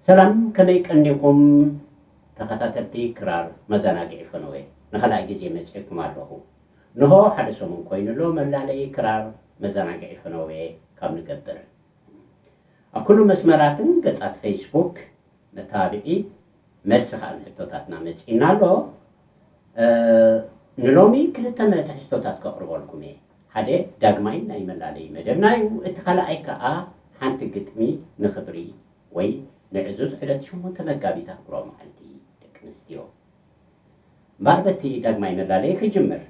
ሰላም፣ ከመይ ቀኒኹም ተኸታተልቲ ክራር መዘናግዒ ፈነወ? ንኻልኣይ ግዜ መጺኤኩም ኣለኹ። ንሆ ሓደ ሰሙን ኮይኑ ኣሎ፣ መላለዪ ክራር መዘናግዒ ፈነወ ካብ ንገብር። ኣብ ኩሉ መስመራትን ገጻት ፌስቡክ መተባብዒ መልሲ ከኣ ንሕቶታትና መጺእና ኣሎ። እ፣ ንሎሚ ክልተ ትሕዝቶታት ከቕርበልኩም እየ። ሓደ ዳግማይ ናይ መላለዪ መደብና እዩ። እቲ ካልኣይ ከኣ ሓንቲ ግጥሚ ንኽብሪ ወይ ንዕዙዝ ዕለት ሸሞንተ መጋቢት ኣኽብሮዊ መዓልቲ ደቂ ኣንስትዮ። እምበኣር በቲ ዳግማይ መላለዪ ክጅምር።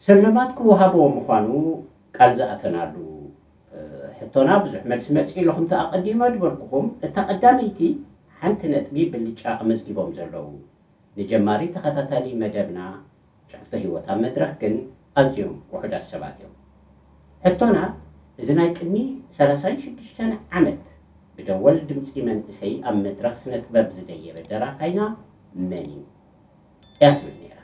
ስልማት ክወሃቦ ምዃኑ ቃል ዝኣተናሉ፣ እ፣ ሕቶና ብዙሕ መልሲ መጺኡ ኣሎ። ከምቲ ኣቐዲመ ዝበልኩኹም፣ እታ ቀዳመይቲ ሓንቲ ነጥቢ ብልጫ ኣመዝጊቦም ዘለዉ ንጀማሪ ተኸታታሊ መደብና ጽሕፍቶ ህይወት ኣብ መድረኽ ግን ኣዝዮም ውሑዳት ሰባት እዮም። ሕቶና፣ እዚ ናይ ቅድሚ ሰላሳን ሽዱሽተን ዓመት ብደወል ድምጺ መንእሰይ ኣብ መድረኽ ስነ ጥበብ ዝደየበ ደራፋይና መን እዩ? እያ ትብል ነይራ።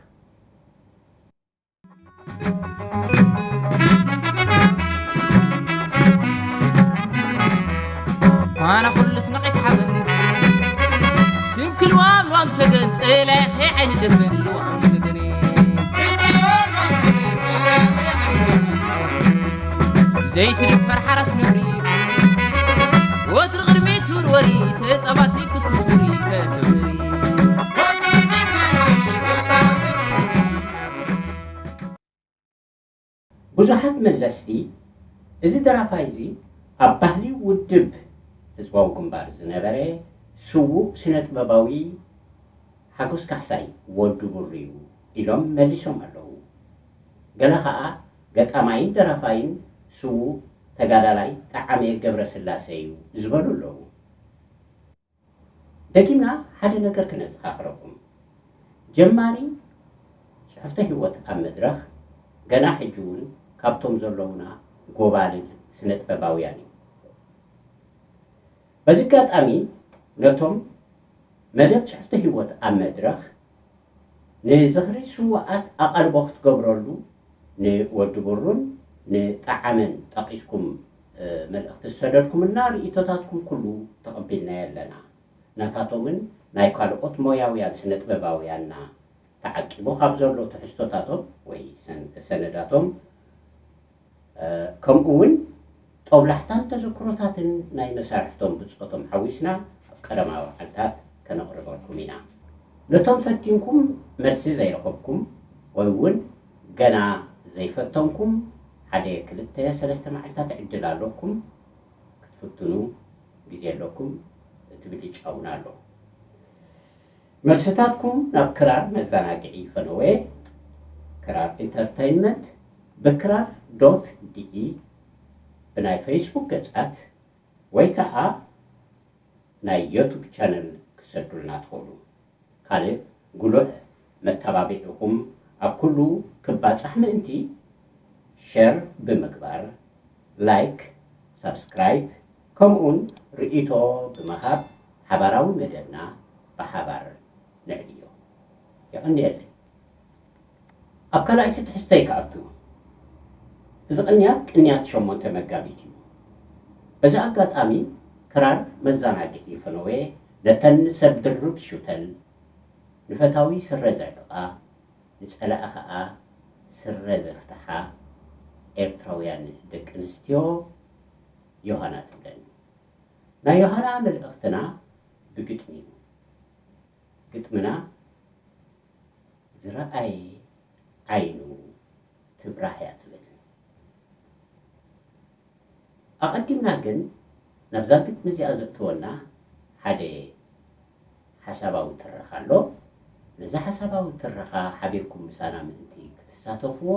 ኣነ ኩሉስ ነቒት ሓበን ስም ክልዋም ልዋም ሰገን ጸላኺ ዓይኒ ደፈን ልዋም ሰገን ዘይትድፈር ሓራስ ነብሪ ወትሪ ቅድሚት ትውርወሪ ተጻባቲ ክትኩስኩሪ ከተብሪ ብዙሓት መለስቲ፣ እዚ ደራፋይ እዚ ኣብ ባህሊ ውድብ ህዝባዊ ግንባር ዝነበረ ስዉእ ስነ ጥበባዊ ሓጎስ ካሕሳይ ወዲ ቡሩ እዩ ኢሎም መሊሶም ኣለዉ። ገለ ኸኣ ገጣማይን ደራፋይን ስዉእ ተጋዳላይ ጠዓመ ገብረስላሴ እዩ ዝበሉ ኣለዉ። ደጊምና ሓደ ነገር ክነዘኻኽረኩም። ጀማሪ ጽሕፍቶ ህይወት ኣብ መድረኽ ገና ሕጂ እውን ካብቶም ዘለዉና ጎባልል ስነ ጥበባውያን እዩ። በዚ ኣጋጣሚ ነቶም መደብ ጽሕፍቶ ህይወት ኣብ መድረኽ ንዝኽሪ ስውኣት ኣቓልቦ ክትገብረሉ ንወዲ ብሩን ንጠዓመን ጠቒስኩም መልእኽቲ ዝሰደድኩምልና ርእይቶታትኩም ኩሉ ተቐቢልናዮ ኣለና። ናታቶምን ናይ ካልኦት ሞያውያን ስነ ጥበባውያንና ተዓቂቡ ካብ ዘሎ ትሕዝቶታቶም ወይ ሰነዳቶም ከምኡ እውን ጦብላሕታን ተዘክሮታትን ናይ መሳርሕቶም ብጾቶም ሓዊስና ኣብ ቀደማዊ መዓልታት ከነቕርበልኩም ኢና። ነቶም ፈቲንኩም መልሲ ዘይረኸብኩም ወይ እውን ገና ዘይፈተንኩም ሓደ ክልተ ሰለስተ መዓልታት ዕድል ኣለኩም ክትፍትኑ ግዜ ኣለኩም። እቲ ብልጫ እውን ኣሎ። መልስታትኩም ናብ ክራር መዘናግዒ ፈነወ፣ ክራር ኢንተርተይንመንት፣ ብክራር ዶት ዲኢ ብናይ ፌስቡክ ገጻት ወይ ከኣ ናይ ዮቱብ ቻነል ክትሰዱልና ትኽእሉ። ካልእ ጉሉሕ መተባብዒኹም ኣብ ኩሉ ክባጻሕ ምእንቲ ሸር ብምግባር፣ ላይክ፣ ሳብስክራይብ ከምኡውን ርእይቶ ብምሃብ ሓባራዊ መደብና ብሓባር ነዕብዮ። የቐንየለይ። ኣብ ካልኣይቲ ትሕዝቶይ ክኣቱ። እዚ ቅንያት ቅንያት ሸሞንተ መጋቢት እዩ። በዚ ኣጋጣሚ ክራር መዘናግዒ ፈነወ ነተን ሰብ ድርብ ሹተል፣ ንፈታዊ ስረ ዘዕጥቓ፣ ንጸላኢ ኸኣ ስረ ዘፍትሓ ኤርትራውያን ደቂ ኣንስትዮ ዮሃና ትብለን። ናይ ዮሃና መልእኽትና ብግጥሚ እዩ። ግጥምና ዝረኣየ ዓይኑ ትብራህ እያ ትብል። ኣቐዲምና ግን ናብዛ ግጥሚ እዚኣ ዘእትወና ሓደ ሓሳባዊ ትረኻ ኣሎ። ነዚ ሓሳባዊ ትረኻ ሓቢርኩም ምሳና ምእንቲ ክትሳተፍዎ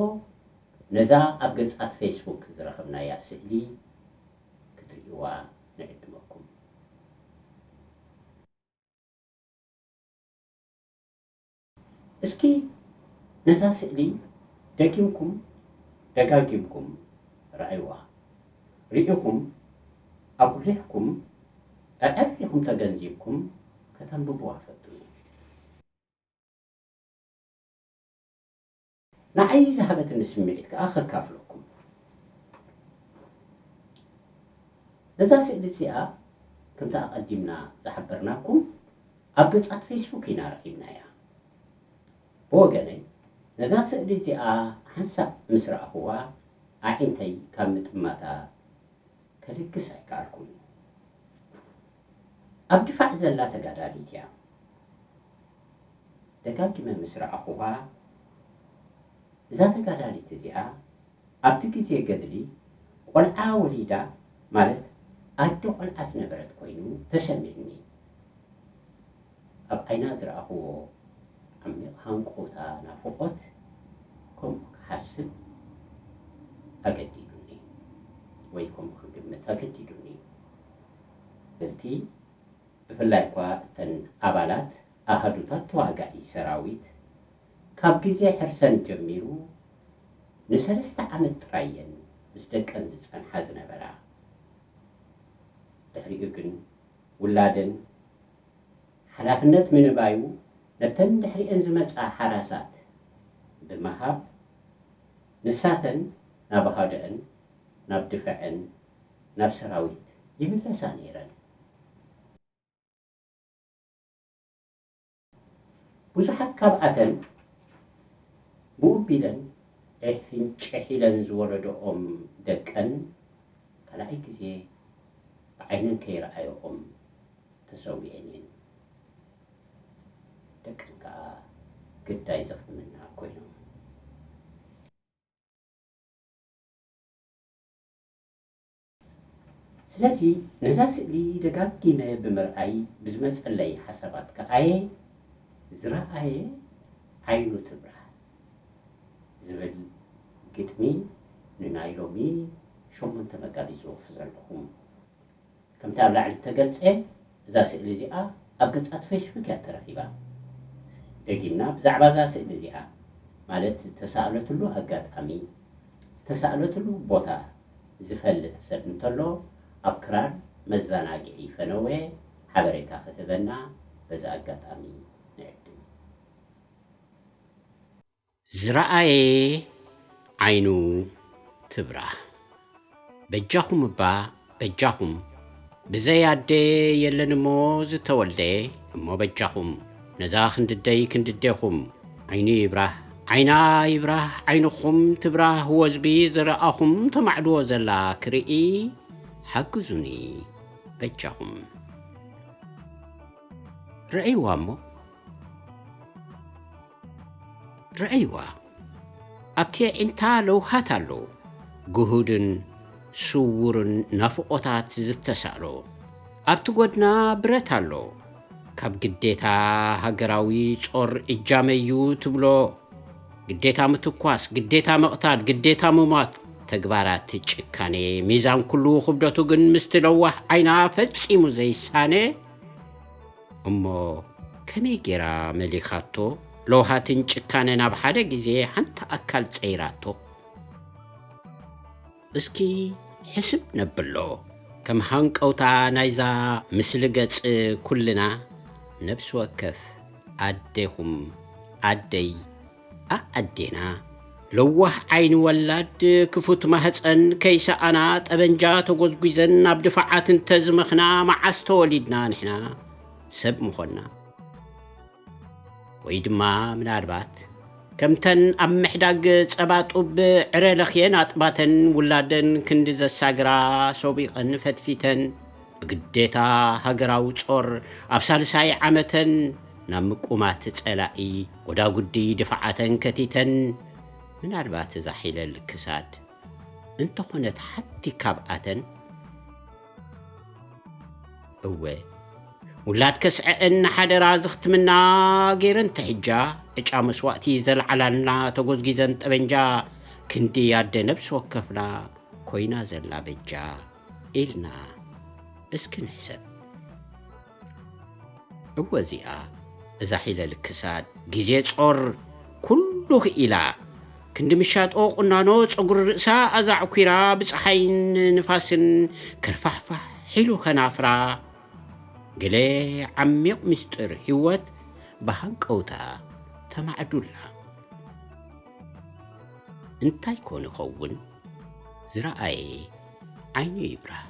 ነዛ ኣብ ገጻት ፌስቡክ ዝረኸብናያ ስእሊ ክትርእይዋ ንዕድመኩም። እስኪ ነዛ ስእሊ ደጊምኩም ደጋጊምኩም ረኣይዋ። ርኢኹም ኣጉሊሕኩም ኣዕሪኹም ተገንዚብኩም ከተንብብዋ ፈትኑ። ንዓይ ዝሃበትኒ ስምዒት ከኣ ከካፍለኩም። ነዛ ስእሊ እዚኣ ከምቲ ኣቐዲምና ዝሓበርናኩም ኣብ ገጻት ፌስቡክ ኢና ረኺብናያ። ብወገነይ ነዛ ስእሊ እዚኣ ሓንሳብ ምስ ረኣኹዋ ኣዒንተይ ካብ ምጥማታ ከልግስ ኣይከኣልኩን። ኣብ ድፋዕ ዘላ ተጋዳሊት እያ። ደጋጊመ ምስ ረኣኹዋ እዛ ተጋዳሊት እዚኣ ኣብቲ ግዜ ገድሊ ቆልዓ ወሊዳ ማለት ኣደ ቆልዓ ዝነበረት ኮይኑ ተሰሚዕኒ። ኣብ ዓይና ዝረኣኽዎ ዓሚቕ ሃንቀውታ ናፍቖት ከምኡ ክሓስብ ኣገዲዱኒ ወይ ከምኡ ክግምት ኣገዲዱኒ። ብልቲ ብፍላይ እኳ እተን ኣባላት ኣሃዱታት ተዋጋኢ ሰራዊት ካብ ግዜ ሕርሰን ጀሚሩ ንሰለስተ ዓመት ጥራይ እየን ምስ ደቀን ዝጸንሓ ዝነበራ። ድሕሪኡ ግን ውላደን ሓላፍነት ምንባዩ ነተን ድሕሪአን ዝመጻ ሓራሳት ብምሃብ ንሳተን ናብ ኣሃደአን ናብ ድፈዐን ናብ ሰራዊት ይምለሳ ነይረን። ብዙሓት ካብኣተን ብኡ ቢለን ዒሕ ፍንጭሕ ኢለን ዝወለደኦም ደቀን ካልኣይ ግዜ ብዓይነን ከይረኣየኦም ተሰዊኤን እየን። ደቀን ከኣ ግዳይ ዘኽትምና ኮይኖም። ስለዚ ነዛ ስእሊ ደጋጊመ ብምርኣይ ብዝመጸለይ ሓሳባት ከኣየ ዝረኣየ ዓይኑ ትብራህ ዝብል ግጥሚ ንናይ ሎሚ ሸሞንተ መጋቢት ዝወፍ ዘለኹም። ከምቲ ኣብ ላዕሊ እተገልጸ እዛ ስእሊ እዚኣ ኣብ ገጻት ፌስቡክ እያ ተረኺባ። ደጊምና ብዛዕባ እዛ ስእሊ እዚኣ ማለት ዝተሳእለትሉ ኣጋጣሚ፣ ዝተሳእለትሉ ቦታ ዝፈልጥ ሰብ እንተሎ ኣብ ክራር መዘናግዒ ፈነወ ሓበሬታ ክህበና በዚ ኣጋጣሚ ንዕድም። ዝረኣየ ዓይኑ ትብራህ። በጃኹም እባ በጃኹም፣ ብዘይ ኣደ የለን እሞ ዝተወልደ። እሞ በጃኹም ነዛ ክንድደይ ክንድዴኹም ዓይኑ ይብራህ ዓይና ይብራህ ዓይንኹም ትብራህ ወዝቢ ዝረኣኹም ተማዕድዎ ዘላ ክርኢ ሓግዙኒ በጃኹም። ረእይዋ እሞ ረእይዋ ኣብቲ ኣዒንታ ለውሃት ኣሎ፣ ግሁድን ስውርን ናፍቖታት ዝተሳእሎ። ኣብቲ ጎድና ብረት ኣሎ፣ ካብ ግዴታ ሃገራዊ ጾር እጃመዩ ትብሎ። ግዴታ ምትኳስ፣ ግዴታ ምቕታል፣ ግዴታ ምሟት፣ ተግባራት ጭካኔ። ሚዛን ኩሉ ክብደቱ ግን ምስቲ ለዋህ ዓይና ፈጺሙ ዘይሳነ። እሞ ከመይ ጌራ መሊኻቶ? ለውሃትን ጭካነን ኣብ ሓደ ግዜ ሓንቲ ኣካል ጸይራቶ። እስኪ ሕስብ ነብሎ፣ ከም ሃንቀውታ ናይዛ ምስሊ ገጽ ኩልና ነብሲ ወከፍ ኣዴኹም፣ ኣደይ፣ ኣኣዴና፣ ለዋህ ዓይኒ ወላድ፣ ክፉት ማህጸን ከይሰኣና፣ ጠበንጃ ተጎዝጒዘን ናብ ድፋዓት እንተዝመኽና፣ መዓስ ተወሊድና ንሕና ሰብ ምኾንና? ወይ ድማ ምናልባት ከምተን ኣብ ምሕዳግ ጸባ ጡብ ዕረ ለኽየን ኣጥባተን ውላደን ክንዲ ዘሳግራ ሰቢቐን ፈትፊተን ብግዴታ ሃገራዊ ጾር ኣብ ሳልሳይ ዓመተን ናብ ምቁማት ጸላኢ ጎዳጉዲ ድፋዓተን ከቲተን፣ ምናልባት እዛ ሒለል ክሳድ እንተኾነት ሓንቲ ካብኣተን፣ እወ፣ ውላድ ከስዐአን ሓደራ ዝኽትምና ገይረን ተሕጃ፣ ዕጫ መስዋእቲ ዘልዓላልና ተጎዝጊዘን ጠበንጃ፣ ክንዲ ኣደ ነብሲ ወከፍና ኮይና ዘላ በጃ ኢልና እስኪ ንሕሰብ። እወ እዚኣ እዛ ሒለል ክሳድ ግዜ ጾር ኩሉ ክኢላ፣ ክንዲ ምሻጦ ቁናኖ ጸጉሪ ርእሳ ኣዛዕኲራ ብጸሓይን ንፋስን ከርፋሕፋሕ ኢሉ ከናፍራ፣ ገለ ዓሚቕ ምስጢር ህይወት ብሃንቀውታ ተማዕዱላ። እንታይ ኮን ይኸውን? ዝረኣየ ዓይኑ ይብራህ።